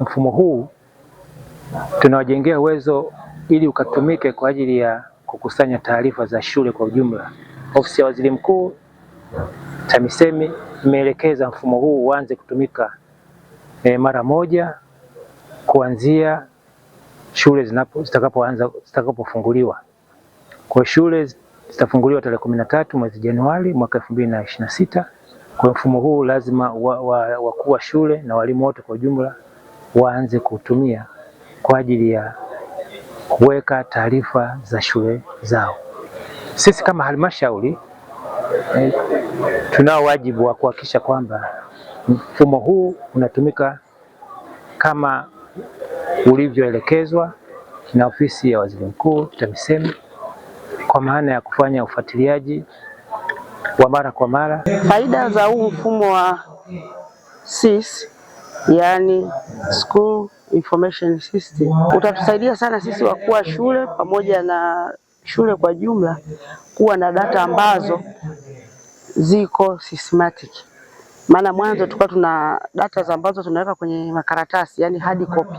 Mfumo huu tunawajengea uwezo ili ukatumike kwa ajili ya kukusanya taarifa za shule kwa ujumla. Ofisi ya Waziri Mkuu TAMISEMI imeelekeza mfumo huu uanze kutumika mara moja kuanzia shule zitakapoanza zitakapofunguliwa. Kwa shule zitafunguliwa tarehe 13 mwezi Januari mwaka 2026. Kwa mfumo huu lazima wakuu wa shule na walimu wote kwa ujumla waanze kutumia kwa ajili ya kuweka taarifa za shule zao. Sisi kama halmashauri tunao wajibu wa kuhakikisha kwamba mfumo huu unatumika kama ulivyoelekezwa na ofisi ya Waziri Mkuu TAMISEMI kwa maana ya kufanya ufuatiliaji wa mara kwa mara. Faida za huu mfumo wa SIS, yani School Information System, utatusaidia sana sisi wakuu wa shule pamoja na shule kwa jumla kuwa na data ambazo ziko systematic. Maana mwanzo tulikuwa tuna data ambazo tunaweka kwenye makaratasi, yani hard copy.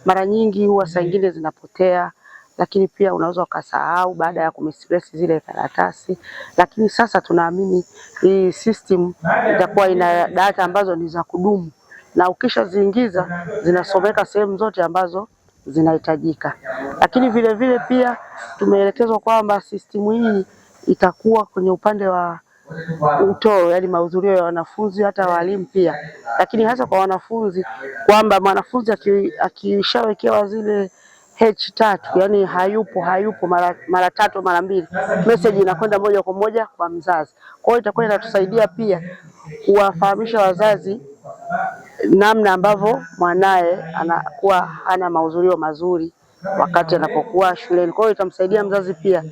Mara nyingi huwa saa nyingine zinapotea, lakini pia unaweza ukasahau baada ya kumisplace zile karatasi. Lakini sasa tunaamini hii system itakuwa ina data ambazo ni za kudumu na ukishaziingiza zinasomeka sehemu zote ambazo zinahitajika. Lakini vile vile pia tumeelekezwa kwamba system hii itakuwa kwenye upande wa utoro, yani mahudhurio ya wanafunzi hata walimu pia, lakini hasa kwa wanafunzi kwamba mwanafunzi akishawekewa zile H3, yani hayupo hayupo mara tatu mara mbili, message inakwenda moja kwa moja kwa mzazi. Kwa hiyo itakuwa inatusaidia pia kuwafahamisha wazazi namna ambavyo mwanaye anakuwa hana mahudhurio mazuri wakati anapokuwa shuleni. Kwa hiyo itamsaidia mzazi pia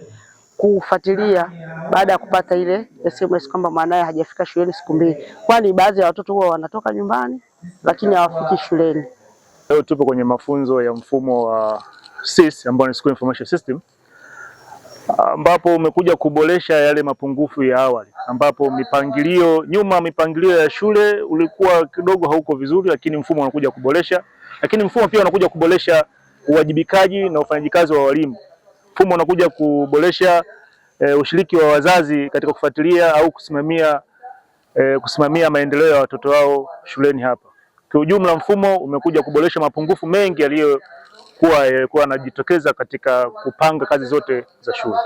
kufuatilia baada ya kupata ile SMS kwamba mwanaye hajafika shuleni siku mbili, kwani baadhi ya watoto huwa wanatoka nyumbani lakini hawafiki shuleni. Leo tupo kwenye mafunzo ya mfumo wa SIS ambao ni School Information System, ambapo umekuja kuboresha yale mapungufu ya awali, ambapo mipangilio nyuma, mipangilio ya shule ulikuwa kidogo hauko vizuri, lakini mfumo unakuja kuboresha. Lakini mfumo pia unakuja kuboresha uwajibikaji na ufanyaji kazi wa walimu. Mfumo unakuja kuboresha ushiriki wa wazazi katika kufuatilia au kusimamia maendeleo ya watoto wao shuleni hapa. Kiujumla, mfumo umekuja kuboresha mapungufu mengi yaliyokuwa yanajitokeza katika kupanga kazi zote za shule.